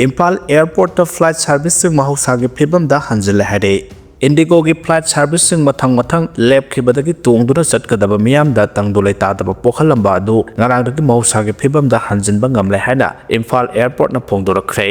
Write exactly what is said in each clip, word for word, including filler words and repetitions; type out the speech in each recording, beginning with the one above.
ꯏꯝꯐꯥꯜ ꯑꯦꯌꯔꯄꯣꯔꯠꯇ ꯐ꯭ꯂꯥꯏꯠ ꯁꯥꯔꯚꯤꯁꯁꯤꯡ ꯃꯍꯧꯁꯥꯒꯤ ꯐꯤꯕꯝꯗ ꯍꯟꯖꯤꯜꯂꯦ ꯍꯥꯏꯔꯦ꯫ ꯏꯟꯗꯤꯒꯣꯒꯤ ꯐ꯭ꯂꯥꯏꯠ ꯁꯥꯔꯚꯤꯁꯁꯤꯡ ꯃꯊꯪ ꯃꯊꯪ ꯂꯦꯞꯈꯤꯕꯗꯒꯤ ꯇꯣꯡꯗꯨꯅ ꯆꯠꯀꯗꯕ ꯃꯤꯌꯥꯝꯗ ꯇꯪꯗꯨ ꯂꯩꯇꯥꯗꯕ ꯄꯣꯛꯍꯜꯂꯝꯕ ꯑꯗꯨ ꯉꯔꯥꯡꯗꯒꯤ ꯃꯍꯧꯁꯥꯒꯤ ꯐꯤꯕꯝꯗ ꯍꯟꯖꯤꯟꯕ ꯉꯝꯂꯦ ꯍꯥꯏꯅ Imphal ꯑꯦꯌꯔꯄꯣꯔꯠꯅ ꯐꯣꯡꯗꯣꯔꯛꯈ꯭ꯔꯦ꯫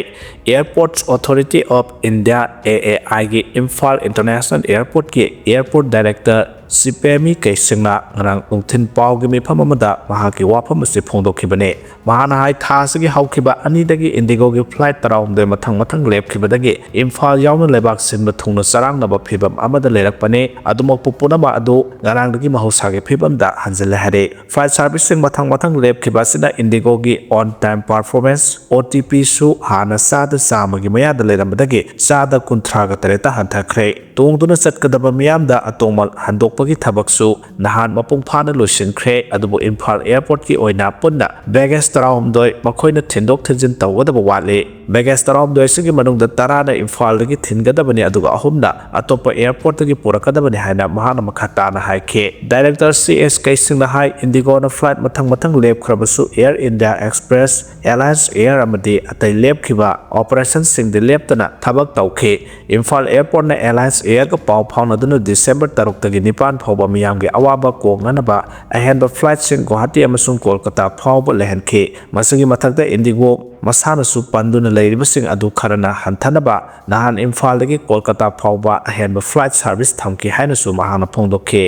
Airports Authority of India, A A I, ꯒꯤ ꯏꯝꯐꯥꯜ ꯏꯟꯇꯔꯅꯦꯁꯅꯦꯜ ꯑꯦꯌꯔꯄꯣꯔꯠꯀꯤ ꯑꯦꯌꯔꯄꯣꯔꯠ ꯗꯥꯏꯔꯦꯛꯇꯔ ꯁꯤꯄꯦꯃꯤ ꯀꯩꯁꯤꯡꯅ ꯉꯔꯥꯡ ꯅꯨꯡꯊꯤꯜ ꯄꯥꯎꯒꯤ ꯃꯤꯐꯝ ꯑꯃꯗ ꯃꯍꯥꯛꯀꯤ ꯋꯥꯐꯝ ꯑꯁꯤ ꯐꯣꯡꯗꯣꯛꯈꯤꯕꯅꯤ꯫ ꯃꯍꯥꯛꯅ ꯍꯥꯏ, ꯊꯥ ꯑꯁꯤꯒꯤ ꯍꯧꯈꯤꯕ ꯑꯅꯤꯗꯒꯤ ꯏꯟꯗꯤꯒꯣꯒꯤ ꯐ꯭ꯂꯥꯏꯠ ꯇꯔꯥꯍꯨꯝꯗꯣꯏ ꯃꯊꯪ ꯃꯊꯪ ꯂꯦꯞꯈꯤꯕꯗꯒꯤ ꯏꯝꯐꯥꯜ ꯌꯥꯎꯅ ꯂꯩꯕꯥꯛ ꯁꯤꯟꯕ ꯊꯨꯡꯅ ꯆꯔꯥꯡꯅꯕ ꯐꯤꯕꯝ ꯑꯃꯗ ꯂꯩꯔꯛꯄꯅꯤ꯫ ꯑꯗꯨꯃꯛꯄꯨ ꯄꯨꯝꯅꯃꯛ ꯑꯗꯨ ꯉꯔꯥꯡꯗꯒꯤ ꯃꯍꯧꯁꯥꯒꯤ ꯐꯤꯕꯝꯗ ꯍꯟꯖꯤꯜꯂꯦ ꯍꯥꯏꯔꯦ꯫ ꯐ꯭ꯂꯥꯏꯠ ꯁꯥꯔꯚꯤꯁꯁꯤꯡ ꯃꯊꯪ ꯃꯊꯪ ꯂꯦꯞꯈꯤꯕ ꯑꯁꯤꯅ ꯏꯟꯗꯤꯒꯣꯒꯤ on time performance, O T P, ꯁꯨ ꯍꯥꯟꯅ ꯆꯥꯗ ꯆꯥꯝꯃꯒꯤ ꯃꯌꯥꯗ ꯂꯩꯔꯝꯕꯗꯒꯤ ꯆꯥꯗ ꯀꯨꯟꯊ꯭ꯔꯥꯒ ꯇꯔꯦꯠꯇ ꯍꯟꯊꯈ꯭ꯔꯦ꯫ ꯇꯣꯡꯗꯨꯅ ꯆꯠꯀꯗꯕ ꯃꯤꯌꯥꯝꯗ ꯑꯇꯣꯡꯕ ꯍꯟꯗꯣꯛꯄꯒꯤ ꯊꯕꯛꯁꯨ ꯅꯍꯥꯟ ꯃꯄꯨꯡ ꯐꯥꯅ ꯂꯣꯏꯁꯤꯟꯈ꯭ꯔꯦ꯫ ꯑꯗꯨꯕꯨ ꯏꯝꯐꯥꯜ ꯑꯦꯌꯔꯄꯣꯔꯠꯀꯤ ꯑꯣꯏꯅ ꯄꯨꯟꯅ ꯕꯦꯒꯦꯖ ꯇꯔꯥꯍꯨꯝꯗꯣꯏ ꯃꯈꯣꯏꯅ ꯊꯤꯟꯗꯣꯛ ꯊꯤꯟꯖꯤꯟ ꯇꯧꯒꯗꯕ ꯋꯥꯠꯂꯤ꯫ ꯕꯦꯒꯦꯖ ꯇꯔꯥꯍꯨꯝꯗꯣꯏ ꯑꯁꯤꯒꯤ ꯃꯅꯨꯡꯗ ꯇꯔꯥꯅ ꯏꯝꯐꯥꯜꯗꯒꯤ ꯊꯤꯟꯒꯗꯕꯅꯤ, ꯑꯗꯨꯒ ꯑꯍꯨꯝꯅ ꯑꯇꯣꯞꯄ ꯑꯦꯌꯔꯄꯣꯔꯠꯇꯒꯤ ꯄꯨꯔꯛꯀꯗꯕꯅꯤ ꯍꯥꯏꯅ ꯃꯍꯥꯛꯅ ꯃꯈꯥ ꯇꯥꯅ ꯍꯥꯏꯈꯤ꯫ ꯗꯥꯏꯔꯦꯛꯇꯔ ꯁꯤ ꯑꯦꯁ ꯀꯩꯁꯤꯡꯅ ꯍꯥꯏ, ꯏꯟꯗꯤꯒꯣꯅ ꯐ꯭ꯂꯥꯏꯠ ꯃꯊꯪ ꯃꯊꯪ ꯂꯦꯞꯈ꯭ꯔꯕꯁꯨ, ꯑꯦꯌꯔ ꯏꯟꯗꯤꯌꯥ ꯑꯦꯛꯁꯄ꯭ꯔꯦꯁ, ꯑꯦꯂꯥꯌꯟꯁ ꯑꯦꯌꯔ ꯑꯃꯗꯤ ꯑꯇꯩ ꯂꯦꯞꯈꯤꯕ ꯑꯣꯄꯔꯦꯁꯟꯁꯤꯡꯗꯤ ꯂꯦꯞꯇꯅ ꯊꯕꯛ ꯇꯧꯈꯤ꯫ ꯏꯝꯐꯥꯜ ꯑꯦꯌꯔꯄꯣꯔꯠꯅ ꯑꯦꯂꯥꯌꯟꯁ ꯑꯦꯌꯔꯒ ꯄꯥꯎ ꯐꯥꯎꯅꯗꯨꯅ ꯗꯤꯁꯦꯝꯕꯔ ꯇꯔꯨꯛꯇꯒꯤ ꯅꯤꯄꯥꯟ ꯐꯥꯎꯕ ꯃꯤꯌꯥꯝꯒꯤ ꯑꯋꯥꯕ ꯀꯣꯛꯅꯅꯕ ꯑꯍꯦꯟꯕ ꯐ꯭ꯂꯥꯏꯠꯁꯤꯡ ꯒꯨꯋꯥꯍꯥꯇꯤ ꯑꯃꯁꯨꯡ ꯀꯣꯜꯀꯇꯥ ꯐꯥꯎꯕ ꯂꯩꯍꯟꯈꯤ꯫ ꯃꯁꯤꯒꯤ ꯃꯊꯛꯇ ꯏꯟꯗꯤꯒꯣ ꯃꯁꯥꯅꯁꯨ ꯄꯟꯗꯨꯅ ꯂꯩꯔꯤꯕꯁꯤꯡ ꯑꯗꯨ ꯈꯔꯅ ꯍꯟꯊꯅꯕ ꯅꯍꯥꯟ ꯏꯝꯐꯥꯜꯗꯒꯤ ꯀꯣꯜꯀꯇꯥ ꯐꯥꯎꯕ ꯑꯍꯦꯟꯕ ꯐ꯭ꯂꯥꯏꯠ ꯁꯥꯔꯚꯤꯁ ꯊꯝꯈꯤ ꯍꯥꯏꯅꯁꯨ ꯃꯍꯥꯛꯅ ꯐꯣꯡꯗꯣꯛꯈꯤ꯫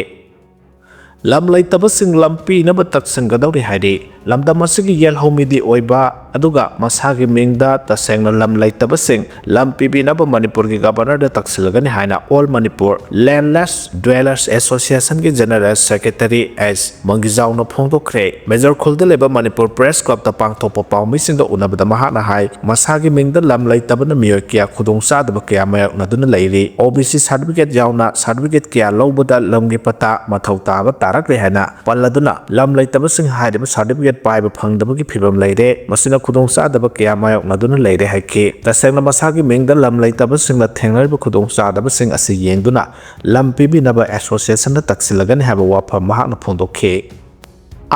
ꯂꯝ ꯂꯩꯇꯕꯁꯤꯡ ꯂꯝ ꯄꯤꯅꯕ ꯇꯛꯁꯤꯟꯒꯗꯧꯔꯤ ꯍꯥꯏꯔꯤ꯫ ꯂꯝꯗꯝ ꯑꯁꯤꯒꯤ ꯌꯦꯜꯍꯧꯃꯤꯗꯤ ꯑꯣꯏꯕ ꯑꯗꯨꯒ ꯃꯁꯥꯒꯤ ꯃꯤꯡꯗ ꯇꯁꯦꯡꯅ ꯂꯝ ꯂꯩꯇꯕꯁꯤꯡ ꯂꯝ ꯄꯤꯕꯤꯅꯕ ꯃꯅꯤꯄꯨꯔꯒꯤ ꯒꯕꯔꯅꯔꯗ ꯇꯛꯁꯤꯜꯂꯒꯅꯤ ꯍꯥꯏꯅ All Manipur Landless Dwellers Association ꯒꯤ ꯖꯦꯅꯔꯦꯜ ꯁꯦꯀ꯭ꯔꯦꯇꯔꯤ ꯑꯦꯁ ꯃꯪꯒꯤꯖꯥꯎꯅ ꯐꯣꯡꯗꯣꯛꯈ꯭ꯔꯦ꯫ ꯃꯦꯖꯔ ꯈꯨꯜꯗ ꯂꯩꯕ ꯃꯅꯤꯄꯨꯔ ꯄ꯭ꯔꯦꯁ ꯀ꯭ꯂꯕꯇ ꯄꯥꯡꯊꯣꯛꯄ ꯄꯥꯎꯃꯤꯁꯤꯡꯒ ꯎꯅꯕꯗ ꯃꯍꯥꯛꯅ ꯍꯥꯏ, ꯃꯁꯥꯒꯤ ꯃꯤꯡꯗ ꯂꯝ ꯂꯩꯇꯕꯅ ꯃꯤꯑꯣꯏ ꯀꯌꯥ ꯈꯨꯗꯣꯡꯆꯥꯗꯕ ꯀꯌꯥ ꯃꯥꯌꯣꯛꯅꯗꯨꯅ ꯂꯩꯔꯤ꯫ O B C certificate ꯌꯥꯎꯅ certificate ꯀꯌꯥ ꯂꯧꯕꯗ ꯂꯝꯒꯤ ꯄꯇꯥ ꯃꯊꯧ ꯇꯥꯕ ꯇꯥꯔꯛꯂꯦ ꯍꯥꯏꯅ ꯄꯜꯂꯗꯨꯅ, ꯂꯝ ꯂꯩꯇꯕꯁꯤꯡ ꯍꯥꯏꯔꯤꯕ certificate ꯄꯥꯏꯕ ꯐꯪꯗꯕꯒꯤ ꯐꯤꯕꯝ ꯂꯩꯔꯦ꯫ ꯃꯁꯤꯅ ꯈꯨꯗꯣꯡꯆꯥꯗꯕ ꯀꯌꯥ ꯃꯥꯌꯣꯛꯅꯗꯨꯅ ꯂꯩꯔꯦ ꯍꯥꯏꯈꯤ꯫ ꯇꯁꯦꯡꯅ ꯃꯁꯥꯒꯤ ꯃꯤꯡꯗ ꯂꯝ ꯂꯩꯇꯕꯁꯤꯡꯅ ꯊꯦꯡꯅꯔꯤꯕ ꯈꯨꯗꯣꯡꯆꯥꯗꯕꯁꯤꯡ ꯑꯁꯤ ꯌꯦꯡꯗꯨꯅ ꯂꯝ ꯄꯤꯕꯤꯅꯕ association ꯗ ꯇꯛꯁꯤꯜꯂꯒꯅꯤ ꯍꯥꯏꯕ ꯋꯥꯐꯝ ꯃꯍꯥꯛꯅ ꯐꯣꯡꯗꯣꯛꯈꯤ꯫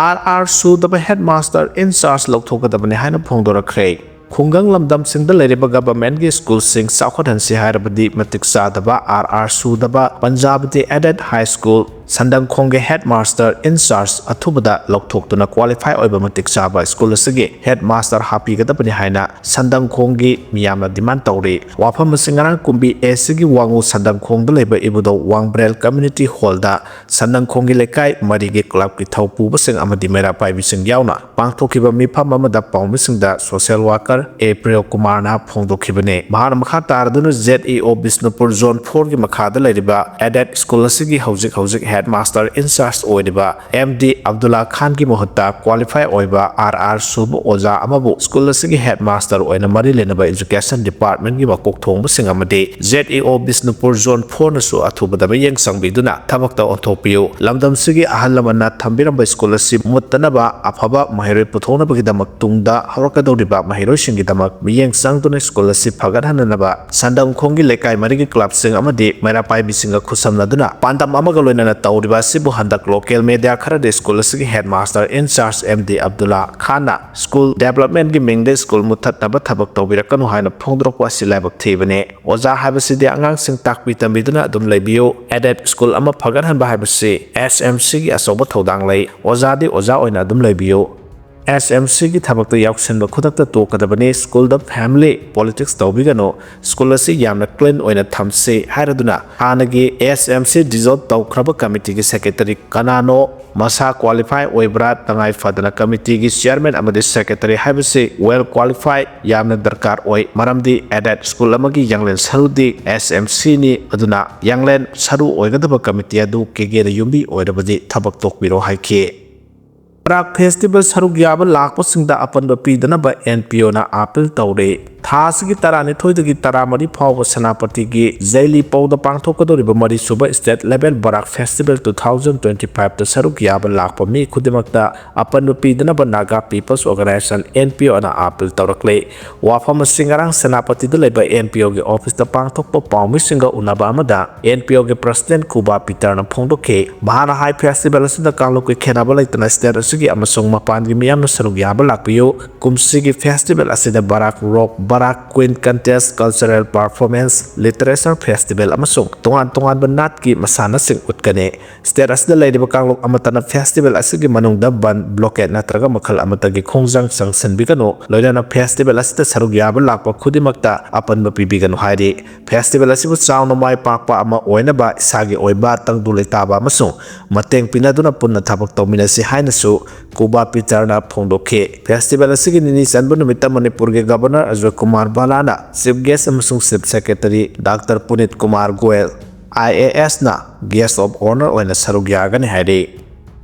R R ꯁꯨꯗꯕ headmaster in charge ꯂꯧꯊꯣꯛꯀꯗꯕꯅꯤ ꯍꯥꯏꯅ ꯐꯣꯡꯗꯣꯔꯛꯈ꯭ꯔꯦ꯫ ꯈꯨꯡꯒꯪ ꯂꯝꯗꯝꯁꯤꯡꯗ ꯂꯩꯔꯤꯕ ꯒꯚꯔꯟꯃꯦꯟꯠꯀꯤ ꯁ꯭ꯀꯨꯜꯁꯤꯡ ꯆꯥꯎꯈꯠꯍꯟꯁꯤ ꯍꯥꯏꯔꯕꯗꯤ ꯃꯇꯤꯛ ꯆꯥꯗꯕ ꯑꯥꯔ ꯑꯥꯔ ꯁꯨꯗꯕ ꯄꯟꯖꯥꯕꯇꯤ ꯑꯦꯗꯦꯗ ꯍꯥꯏ ꯁ꯭ꯀꯨꯜ ꯁꯟꯗꯪꯈꯣꯡꯒꯤ ꯍꯦꯗ ꯃꯥꯁꯇꯔ ꯏꯟꯆꯥꯔꯖ ꯑꯊꯨꯕꯗ ꯂꯧꯊꯣꯛꯇꯨꯅ ꯀ꯭ꯋꯥꯂꯤꯐꯥꯏ ꯑꯣꯏꯕ ꯃꯇꯤꯛ ꯆꯥꯕ ꯁ꯭ꯀꯨꯜ ꯑꯁꯤꯒꯤ ꯍꯦꯗ ꯃꯥꯁꯇꯔ ꯍꯥꯞꯄꯤꯒꯗꯕꯅꯤ ꯍꯥꯏꯅ ꯁꯟꯗꯪꯈꯣꯡꯒꯤ ꯃꯤꯌꯥꯝꯅ ꯗꯤꯃꯥꯟ ꯇꯧꯔꯤ꯫ ꯋꯥꯐꯝ ꯑꯁꯤ ꯉꯔꯥꯡ ꯀꯨꯝꯕꯤ ꯑꯦ ꯁꯤꯒꯤ ꯋꯥꯉꯨ ꯁꯟꯗꯪꯈꯣꯡꯗ ꯂꯩꯕ ꯏꯕꯨꯙꯧ ꯋꯥꯡꯕ꯭ꯔꯦꯜ ꯀꯝꯃ꯭ꯌꯨꯅꯤꯇꯤ ꯍꯣꯜꯗ ꯁꯟꯗꯪꯈꯣꯡꯒꯤ ꯂꯩꯀꯥꯏ ꯃꯔꯤꯒꯤ ꯀ꯭ꯂꯕꯀꯤ ꯊꯧꯄꯨꯕꯁꯤꯡ ꯑꯃꯗꯤ ꯃꯩꯔꯥ ꯄꯥꯏꯕꯤꯁꯤꯡ ꯌꯥꯎꯅ ꯄꯥꯡꯊꯣꯛꯈꯤꯕ ꯃꯤꯐꯝ ꯑꯃꯗ ꯄꯥꯎꯃꯤꯁꯤꯡꯗ ꯁꯣꯁꯤꯌꯦꯜ ꯋꯥꯔꯀꯔ ꯑꯦ ꯄ꯭ꯔꯤꯌꯣ ꯀꯨꯃꯥꯔꯅ ꯐꯣꯡꯗꯣꯛꯈꯤꯕꯅꯤ꯫ ꯃꯍꯥꯛꯅ ꯃꯈꯥ ꯇꯥꯔꯗꯨꯅ ꯖꯦꯗ ꯏ ꯑꯣ ꯕꯤꯁꯅꯨꯄꯨꯔ ꯖꯣꯟ ꯐꯣꯔꯒꯤ ꯃꯈꯥꯗ ꯂꯩꯔꯤꯕ ꯑꯦꯗꯦꯗ ꯁ꯭ꯀꯨꯜ ꯑꯁꯤꯒꯤ ꯍꯧꯖꯤꯛ ꯍꯧꯖꯤꯛ ꯍꯦꯗ ꯃꯥꯁꯇꯔ ꯏꯟꯆꯥꯔꯖ ꯑꯣꯏꯔꯤꯕ ꯑꯦꯝ ꯗꯤ ꯑꯕꯗꯨꯜꯂꯥ ꯈꯥꯟꯒꯤ ꯃꯍꯨꯠꯇ ꯀ꯭ꯋꯥꯂꯤꯐꯥꯏ ꯑꯣꯏꯕ ꯑꯥꯔ ꯑꯥꯔ ꯁꯨꯕ ꯑꯣꯖꯥ ꯑꯃꯕꯨ ꯁ꯭ꯀꯨꯜ ꯑꯁꯤꯒꯤ ꯍꯦꯗ ꯃꯥꯁꯇꯔ ꯑꯣꯏꯅ ꯃꯔꯤ ꯂꯩꯅꯕ ꯏꯖꯨꯀꯦꯁꯟ ꯗꯤꯄꯥꯔꯠꯃꯦꯟꯠꯀꯤ ꯃꯀꯣꯛ ꯊꯣꯡꯕꯁꯤꯡ ꯑꯃꯗꯤ ꯖꯦꯗ ꯏ ꯑꯣ ꯕꯤꯁꯅꯨꯄꯨꯔ ꯖꯣꯟ ꯐꯣꯔꯅꯁꯨ ꯑꯊꯨꯕꯗ ꯃꯤꯠꯌꯦꯡ ꯆꯪꯕꯤꯗꯨꯅ ꯊꯕꯛꯇ ꯑꯣꯟꯊꯣꯛꯄꯤꯌꯨ꯫ ꯂꯝꯗꯝꯁꯤꯒꯤ ꯑꯍꯜ ꯂꯃꯟꯅ ꯊꯝꯕꯤꯔꯝꯕ ꯁ꯭ꯀꯨꯜ ꯑꯁꯤ ꯃꯨꯠꯇꯅꯕ ꯑꯐꯕ ꯃꯍꯩꯔꯣꯏ ꯄꯨꯊꯣꯛꯅꯕꯒꯤꯗꯃꯛ ꯇꯨꯡꯗ ꯍꯧꯔꯛꯀꯗꯧꯔꯤꯕ ꯃꯍꯩꯔꯣꯏꯁꯤꯡꯒꯤꯗꯃꯛ ꯃꯤꯠꯌꯦꯡ ꯆꯪꯗꯨꯅ ꯁ꯭ꯀꯨꯜ ꯑꯁꯤ ꯐꯒꯠꯍꯟꯅꯅꯕ ꯁꯟꯗꯪꯈꯣꯡꯒꯤ ꯂꯩꯀꯥꯏ ꯃꯔꯤꯒꯤ ꯀ꯭ꯂꯕꯁꯤꯡ ꯑꯃꯗꯤ ꯃꯩꯔꯥ ꯄꯥꯏꯕꯤꯁꯤꯡꯒ ꯈꯨꯠꯁꯝꯅꯗꯨꯅ ꯄꯥꯟꯗꯝ ꯑꯃꯒ ꯂꯣꯏꯅꯅ ꯇꯧꯔꯤꯕ ꯑꯁꯤꯕꯨ ꯍꯟꯗꯛ ꯂꯣꯀꯦꯜ ꯃꯦꯗꯤꯌꯥ ꯈꯔꯗꯤ ꯁ꯭ꯀꯨꯜ ꯑꯁꯤꯒꯤ head master incharge M D Abdulla ꯈꯥꯟꯅ ꯁ꯭ꯀꯨꯜ ꯗꯦꯕꯂꯞꯃꯦꯟꯠꯀꯤ ꯃꯤꯡꯗ ꯁ꯭ꯀꯨꯜ ꯃꯨꯠꯊꯠꯅꯕ ꯊꯕꯛ ꯇꯧꯕꯤꯔꯛꯀꯅꯨ ꯍꯥꯏꯅ ꯐꯣꯡꯗꯣꯔꯛꯄ ꯑꯁꯤ ꯂꯥꯏꯕꯛ ꯊꯤꯕꯅꯤ꯫ ꯑꯣꯖꯥ ꯍꯥꯏꯕꯁꯤꯗꯤ ꯑꯉꯥꯡꯁꯤꯡ ꯇꯥꯛꯄꯤ ꯇꯝꯕꯤꯗꯨꯅ ꯑꯗꯨꯝ ꯂꯩꯕꯤꯌꯨ꯫ ꯑꯦꯗꯦꯗ ꯁ꯭ꯀꯨꯜ ꯑꯃ ꯐꯒꯠꯍꯟꯕ ꯍꯥꯏꯕꯁꯤ ꯑꯦꯁ ꯑꯦꯝ ꯁꯤꯒꯤ ꯑꯆꯧꯕ ꯊꯧꯗꯥꯡ ꯂꯩ꯫ ꯑꯣꯖꯥꯗꯤ ꯑꯣꯖꯥ ꯑꯣꯏꯅ ꯑꯗꯨꯝ ꯂꯩꯕꯤꯌꯨ꯫ ꯑꯦꯁ ꯑꯦꯝ ꯁꯤꯒꯤ ꯊꯕꯛꯇ ꯌꯥꯎꯁꯤꯟꯕ ꯈꯨꯗꯛꯇ ꯇꯣꯛꯀꯗꯕꯅꯤ꯫ ꯁ꯭ꯀꯨꯜꯗ ꯐꯦꯃꯤꯂꯤ ꯄꯣꯂꯤꯇꯤꯛꯁ ꯇꯧꯕꯤꯒꯅꯨ꯫ ꯁ꯭ꯀꯨꯜ ꯑꯁꯤ ꯌꯥꯝꯅ ꯀ꯭ꯂꯤꯟ ꯑꯣꯏꯅ ꯊꯝꯁꯤ ꯍꯥꯏꯔꯗꯨꯅ ꯍꯥꯟꯅꯒꯤ ꯑꯦꯁ ꯑꯦꯝ ꯁꯤ ꯗꯤꯖꯣꯜꯕ ꯇꯧꯈ꯭ꯔꯕ ꯀꯃꯤꯇꯤꯒꯤ ꯁꯦꯀ꯭ꯔꯦꯇꯔꯤ ꯀꯅꯥꯅꯣ, ꯃꯁꯥ ꯀ꯭ꯋꯥꯂꯤꯐꯥꯏ ꯑꯣꯏꯕ꯭ꯔꯥ, ꯇꯉꯥꯏ ꯐꯗꯅ ꯀꯃꯤꯇꯤꯒꯤ ꯆꯤꯌꯔꯃꯦꯟ ꯑꯃꯗꯤ ꯁꯦꯀ꯭ꯔꯦꯇꯔꯤ ꯍꯥꯏꯕꯁꯤ ꯋꯦꯜ ꯀ꯭ꯋꯥꯂꯤꯐꯥꯏ ꯌꯥꯝꯅ ꯗꯔꯀꯥꯔ ꯑꯣꯏ꯫ ꯃꯔꯝꯗꯤ ꯑꯦꯗꯦꯗ ꯁ꯭ꯀꯨꯜ ꯑꯃꯒꯤ ꯌꯥꯡꯂꯦꯟ ꯁꯔꯨꯗꯤ ꯑꯦꯁ ꯑꯦꯝ ꯁꯤꯅꯤ꯫ ꯑꯗꯨꯅ ꯌꯥꯡꯂꯦꯟ ꯁꯔꯨ ꯑꯣꯏꯒꯗꯕ ꯀꯃꯤꯇꯤ ꯑꯗꯨ ꯀꯦꯒꯦꯗ ꯌꯨꯝꯕꯤ ꯑꯣꯏꯔꯕꯗꯤ ꯊꯕꯛ ꯇꯣꯛꯄꯤꯔꯣ ꯍꯥꯏꯈꯤ꯫ ꯄ꯭ꯔꯥꯒ ꯐꯦꯁꯇꯤꯚꯦꯜ ꯁꯔꯨꯛ ꯌꯥꯕ ꯂꯥꯛꯄꯁꯤꯡꯗ ꯑꯄꯟꯕ ꯄꯤꯗꯅꯕ ꯑꯦꯟ ꯄꯤ ꯑꯣꯅ ꯑꯥꯄꯤꯜ ꯇꯧꯔꯤ꯫ ꯊꯥ ꯑꯁꯤꯒꯤ ꯇꯔꯥꯅꯤꯊꯣꯏꯗꯒꯤ ꯇꯔꯥꯃꯔꯤ ꯐꯥꯎꯕ ꯁꯦꯅꯥꯄꯇꯤꯒꯤ ꯖꯩꯂꯤ ꯄꯧꯗ ꯄꯥꯡꯊꯣꯛꯀꯗꯧꯔꯤꯕ ꯃꯔꯤꯁꯨꯕ State Level ꯕꯔꯥꯛ Festival two thousand twenty five ꯇ ꯁꯔꯨꯛ ꯌꯥꯕ ꯂꯥꯛꯄ ꯃꯤ ꯈꯨꯗꯤꯡꯃꯛꯇ ꯑꯄꯟꯕ ꯄꯤꯗꯅꯕ Naga People's Organisation, N P O ꯅ ꯑꯥꯄꯤꯜ ꯇꯧꯔꯛꯂꯦ꯫ ꯋꯥꯐꯝ ꯑꯁꯤ ꯉꯔꯥꯡ ꯁꯦꯅꯥꯄꯇꯤꯗ ꯂꯩꯕ N P O ꯒꯤ ꯑꯣꯐꯤꯁꯇ ꯄꯥꯡꯊꯣꯛꯄ ꯄꯥꯎꯃꯤꯁꯤꯡꯒ ꯎꯅꯕ ꯑꯃꯗ N P O ꯒꯤ President ꯈꯨꯕꯥ ꯄꯤꯇꯔꯅ ꯐꯣꯡꯗꯣꯛꯈꯤ꯫ ꯃꯍꯥꯛꯅ ꯍꯥꯏ, festival ꯑꯁꯤꯗ ꯀꯥꯡꯂꯨꯞꯀꯤ ꯈꯦꯠꯅꯕ ꯂꯩꯇꯅ state ꯑꯁꯤꯒꯤ ꯑꯃꯁꯨꯡ ꯃꯄꯥꯟꯒꯤ ꯃꯤꯌꯥꯝꯅ ꯁꯔꯨꯛ ꯌꯥꯕ ꯂꯥꯛꯄꯤꯌꯨ꯫ ꯀꯨꯝꯁꯤꯒꯤ festival ꯑꯁꯤꯗ ꯕꯔꯥꯛ rock, ꯕꯔꯥꯛ queen contest, cultural performance, literature festival ꯑꯃꯁꯨꯡ ꯇꯣꯉꯥꯟ ꯇꯣꯉꯥꯟꯕ ꯅꯥꯠꯀꯤ ꯃꯁꯥꯟꯅꯁꯤꯡ ꯎꯠꯀꯅꯤ꯫ State ꯑꯁꯤꯗ ꯂꯩꯔꯤꯕ ꯀꯥꯡꯂꯨꯞ ꯑꯃꯠꯇꯅ festival ꯑꯁꯤꯒꯤ ꯃꯅꯨꯡꯗ ꯕꯟ, blockade ꯅꯠꯇ꯭ꯔꯒ ꯃꯈꯜ ꯑꯃꯠꯇꯒꯤ ꯈꯣꯡꯖꯪ ꯆꯪꯁꯤꯟꯕꯤꯒꯅꯨ, ꯂꯣꯏꯅꯅ festival ꯑꯁꯤꯗ ꯁꯔꯨꯛ ꯌꯥꯕ ꯂꯥꯛꯄ ꯈꯨꯗꯤꯡꯃꯛꯇ ꯑꯄꯟꯕ ꯄꯤꯕꯤꯒꯅꯨ ꯍꯥꯏꯔꯤ꯫ Festival ꯑꯁꯤꯕꯨ ꯆꯥꯎꯅ ꯃꯥꯏ ꯄꯥꯛꯄ ꯑꯃ ꯑꯣꯏꯅꯕ ꯏꯁꯥꯒꯤ ꯑꯣꯏꯕ ꯇꯪꯗꯨ ꯂꯩꯇꯥꯕ ꯑꯃꯁꯨꯡ ꯃꯇꯦꯡ ꯄꯤꯅꯗꯨꯅ ꯄꯨꯟꯅ ꯊꯕꯛ ꯇꯧꯃꯤꯟꯅꯁꯤ ꯍꯥꯏꯅꯁꯨ ꯀꯨꯕꯥ ꯄꯤꯇꯔꯅ ꯐꯣꯡꯗꯣꯛꯈꯤ꯫ Festival ꯑꯁꯤꯒꯤ ꯅꯤꯅꯤ ꯆꯟꯕ ꯅꯨꯃꯤꯠꯇ ꯃꯅꯤꯄꯨꯔꯒꯤ Governor Ajoy Kumar ꯕꯂꯥꯅ Chief Guest ꯑꯃꯁꯨꯡ Chief Secretary Doctor ꯄꯨꯅꯤꯠ Kumar Goyal, I A S ꯅ Guest of Honour ꯑꯣꯏꯅ ꯁꯔꯨꯛ ꯌꯥꯒꯅꯤ ꯍꯥꯏꯔꯤ꯫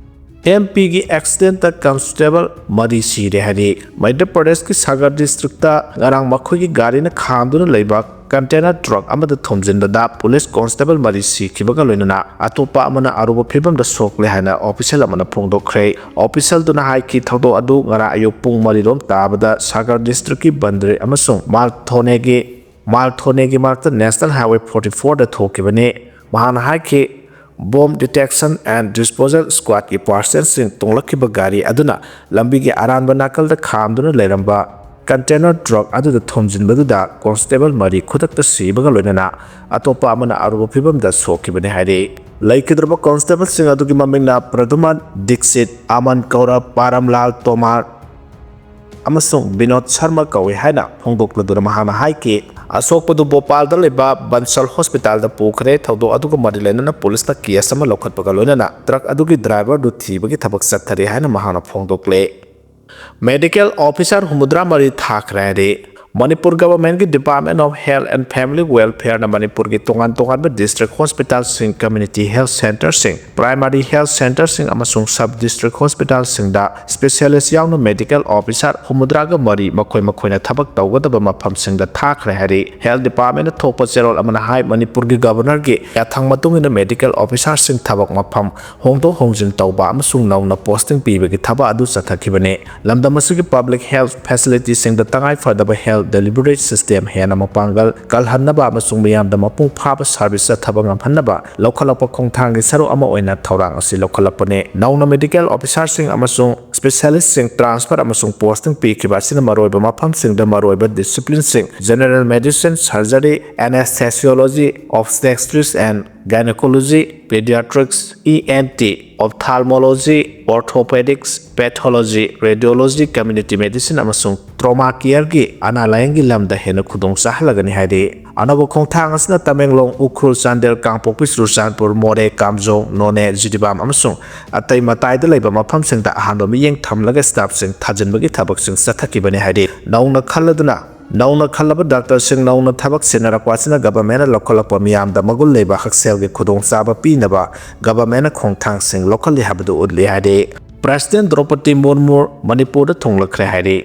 M P ꯒꯤ accident ꯇ constable ꯃꯔꯤ ꯁꯤꯔꯦ ꯍꯥꯏꯔꯤ꯫ ꯃꯙ꯭ꯌ ꯄ꯭ꯔꯗꯦꯁꯀꯤ ꯁꯥꯒꯔ district ꯇ ꯉꯔꯥꯡ ꯃꯈꯣꯏꯒꯤ ꯒꯥꯔꯤꯅ ꯈꯥꯝꯗꯨꯅ ꯂꯩꯕ container truck ꯑꯃꯗ ꯊꯣꯝꯖꯤꯟꯕꯗ police constable ꯃꯔꯤ ꯁꯤꯈꯤꯕꯒ ꯂꯣꯏꯅꯅ ꯑꯇꯣꯞꯄ ꯑꯃꯅ ꯑꯔꯨꯕ ꯐꯤꯕꯝꯗ ꯁꯣꯛꯂꯦ ꯍꯥꯏꯅ official ꯑꯃꯅ ꯐꯣꯡꯗꯣꯛꯈ꯭ꯔꯦ꯫ Official ꯗꯨꯅ ꯍꯥꯏꯈꯤ, ꯊꯧꯗꯣꯛ ꯑꯗꯨ ꯉꯔꯥꯡ ꯑꯌꯨꯛ ꯄꯨꯡ ꯃꯔꯤ ꯔꯣꯝ ꯇꯥꯕꯗ ꯁꯥꯒꯔ district ꯀꯤ ꯕꯟꯗ꯭ꯔꯦ ꯑꯃꯁꯨꯡ ꯃꯥꯜꯊꯣꯅꯦꯒꯤ, ꯃꯥꯜꯊꯣꯅꯦꯒꯤ ꯃꯔꯛꯇ National Highway forty four ꯗ ꯊꯣꯛꯈꯤꯕꯅꯤ꯫ ꯃꯍꯥꯛꯅ ꯍꯥꯏꯈꯤ, Bomb Detection and Disposal Squad ꯀꯤ personnel ꯁꯤꯡ ꯇꯣꯡꯂꯛꯈꯤꯕ ꯒꯥꯔꯤ ꯑꯗꯨꯅ ꯂꯝꯕꯤꯒꯤ ꯑꯔꯥꯟꯕ ꯅꯥꯀꯜꯗ ꯈꯥꯝꯗꯨꯅ ꯂꯩꯔꯝꯕ container truck ꯑꯗꯨꯗ ꯊꯣꯝꯖꯤꯟꯕꯗꯨꯗ constable ꯃꯔꯤ ꯈꯨꯗꯛꯇ ꯁꯤꯕꯒ ꯂꯣꯏꯅꯅ ꯑꯇꯣꯞꯄ ꯑꯃꯅ ꯑꯔꯨꯕ ꯐꯤꯕꯝꯗ ꯁꯣꯛꯈꯤꯕꯅꯤ ꯍꯥꯏꯔꯤ꯫ ꯂꯩꯈꯤꯗ꯭ꯔꯕ constable ꯁꯤꯡ ꯑꯗꯨꯒꯤ ꯃꯃꯤꯡꯅ ꯄ꯭ꯔꯗꯨꯃꯟ ꯗꯤꯛꯁꯤꯠ, ꯑꯃꯟ ꯀꯧꯔ, ꯄꯥꯔꯝꯂꯥꯜ ꯇꯣꯃꯥꯔ ꯑꯃꯁꯨꯡ ꯕꯤꯅꯣꯗ ꯁꯔꯃ ꯀꯧꯏ ꯍꯥꯏꯅ ꯐꯣꯡꯗꯣꯛꯂꯗꯨꯅ ꯃꯍꯥꯛꯅ ꯍꯥꯏꯈꯤ, ꯑꯁꯣꯛꯄꯗꯨ ꯚꯣꯄꯥꯜꯗ ꯂꯩꯕ ꯕꯟꯁꯜ hospital ꯗ ꯄꯨꯈ꯭ꯔꯦ꯫ ꯊꯧꯗꯣꯛ ꯑꯗꯨꯒ ꯃꯔꯤ ꯂꯩꯅꯅ police ꯅ case ꯑꯃ ꯂꯧꯈꯠꯄꯒ ꯂꯣꯏꯅꯅ truck ꯑꯗꯨꯒꯤ driver ꯗꯨ ꯊꯤꯕꯒꯤ ꯊꯕꯛ ꯆꯠꯊꯔꯤ ꯍꯥꯏꯅ ꯃꯍꯥꯛꯅ ꯐꯣꯡꯗꯣꯛꯂꯦ꯫ Medical officer ꯍꯨꯝꯐꯨꯇꯔꯥ ꯃꯔꯤ ꯊꯥꯈ꯭ꯔꯦ ꯍꯥꯏꯔꯤ꯫ Manipur ꯒꯚꯔꯟꯃꯦꯟꯠꯀꯤ Department of Health and Family Welfareꯅ ꯃꯅꯤꯄꯨꯔꯒꯤ ꯇꯣꯉꯥꯟ ꯇꯣꯉꯥꯟꯕ district hospitalꯁꯤꯡ, community health centreꯁꯤꯡ, primary health centreꯁꯤꯡ ꯑꯃꯁꯨꯡ sub district hospitalꯁꯤꯡꯗ specialist ꯌꯥꯎꯅ medical officer ꯍꯨꯝꯐꯨꯇꯔꯥꯒ ꯃꯔꯤ ꯃꯈꯣꯏ ꯃꯈꯣꯏꯅ ꯊꯕꯛ ꯇꯧꯒꯗꯕ ꯃꯐꯝꯁꯤꯡꯗ ꯊꯥꯈ꯭ꯔꯦ ꯍꯥꯏꯔꯤ꯫ Health Departmentꯅ ꯊꯣꯛꯄ ꯆꯦꯔꯣꯜ ꯑꯃꯅ ꯍꯥꯏ, ꯃꯅꯤꯄꯨꯔꯒꯤ ꯒꯚꯔꯅꯔꯒꯤ ꯌꯥꯊꯪ ꯃꯇꯨꯡ ꯏꯟꯅ medical officerꯁꯤꯡ ꯊꯕꯛ ꯃꯐꯝ ꯍꯣꯡꯗꯣꯛ ꯍꯣꯡꯖꯤꯟ ꯇꯧꯕ ꯑꯃꯁꯨꯡ ꯅꯧꯅ posting ꯄꯤꯕꯒꯤ ꯊꯕꯛ ꯑꯗꯨ ꯆꯠꯊꯈꯤꯕꯅꯤ꯫ ꯂꯝꯗꯝ ꯑꯁꯤꯒꯤ public health facilitiesꯁꯤꯡꯗ ꯇꯉꯥꯏ ꯐꯗꯕ health delivery system ꯍꯦꯟꯅ ꯃꯄꯥꯡꯒꯜ ꯀꯜꯍꯟꯅꯕ ꯑꯃꯁꯨꯡ ꯃꯤꯌꯥꯝꯗ ꯃꯄꯨꯡ ꯐꯥꯕ service ꯆꯠꯊꯕ ꯉꯝꯍꯟꯅꯕ ꯂꯧꯈꯠꯂꯛꯄ ꯈꯣꯡꯊꯥꯡꯒꯤ ꯁꯔꯨꯛ ꯑꯃ ꯑꯣꯏꯅ ꯊꯧꯔꯥꯡ ꯑꯁꯤ ꯂꯧꯈꯠꯂꯛꯄꯅꯤ꯫ ꯅꯧꯅ medical officerꯁꯤꯡ ꯑꯃꯁꯨꯡ specialistꯁꯤꯡ transfer ꯑꯃꯁꯨꯡ posting ꯄꯤꯈꯤꯕ ꯑꯁꯤꯅ ꯃꯔꯨꯑꯣꯏꯕ ꯃꯐꯝꯁꯤꯡꯗ ꯃꯔꯨꯑꯣꯏꯕ disciplineꯁꯤꯡ, general medicine, surgery, anesthesiology, obstetrics and gynecology, pediatrics, E N T, ophthalmology, orthopedics, pathology, radiology, community medicine ꯑꯃꯁꯨꯡ trauma careꯒꯤ ꯑꯅꯥ ꯂꯥꯌꯦꯡꯒꯤ ꯂꯝꯗ ꯍꯦꯟꯅ ꯈꯨꯗꯣꯡ ꯆꯥꯍꯜꯂꯒꯅꯤ ꯍꯥꯏꯔꯤ꯫ ꯑꯅꯧꯕ ꯈꯣꯡꯊꯥꯡ ꯑꯁꯤꯅ ꯇꯃꯦꯡꯂꯣꯡ, ꯎꯈ꯭ꯔꯨꯜ, ꯆꯥꯟꯗꯦꯜ, ꯀꯥꯡꯄꯣꯛꯄꯤ, ꯆꯨꯔꯆꯥꯟꯄꯨꯔ, ꯃꯣꯔꯦ, ꯀꯥꯝꯖꯣꯡ, ꯅꯣꯅꯦ, ꯖꯤꯔꯤꯕꯥꯝ ꯑꯃꯁꯨꯡ ꯑꯇꯩ ꯃꯇꯥꯏꯗ ꯂꯩꯕ ꯃꯐꯝꯁꯤꯡꯗ ꯑꯍꯥꯟꯕ ꯃꯤꯠꯌꯦꯡ ꯊꯝꯂꯒ staffꯁꯤꯡ ꯊꯥꯖꯤꯟꯕꯒꯤ ꯊꯕꯛꯁꯤꯡ ꯆꯠꯊꯈꯤꯕꯅꯤ ꯍꯥꯏꯔꯤ꯫ ꯅꯧꯅ ꯈꯜꯂꯗꯨꯅ ꯅꯧꯅ ꯈꯜꯂꯕ doctorꯁꯤꯡ ꯅꯧꯅ ꯊꯕꯛ ꯁꯤꯟꯅꯔꯛꯄ ꯑꯁꯤꯅ ꯒꯚꯔꯟꯃꯦꯟꯠꯅ ꯂꯧꯈꯠꯂꯛꯄ ꯃꯤꯌꯥꯝꯗ ꯃꯒꯨꯟ ꯂꯩꯕ ꯍꯛꯁꯦꯜꯒꯤ ꯈꯨꯗꯣꯡꯆꯥꯕ ꯄꯤꯅꯕ ꯒꯚꯔꯟꯃꯦꯟꯠꯅ ꯈꯣꯡꯊꯥꯡꯁꯤꯡ ꯂꯧꯈꯠꯂꯤ ꯍꯥꯏꯕꯗꯨ ꯎꯠꯂꯤ ꯍꯥꯏꯔꯤ꯫ President ꯗ꯭ꯔꯧꯄꯗꯤ ꯃꯨꯔꯃꯨ ꯃꯅꯤꯄꯨꯔꯗ ꯊꯨꯡꯂꯛꯈ꯭ꯔꯦ ꯍꯥꯏꯔꯤ꯫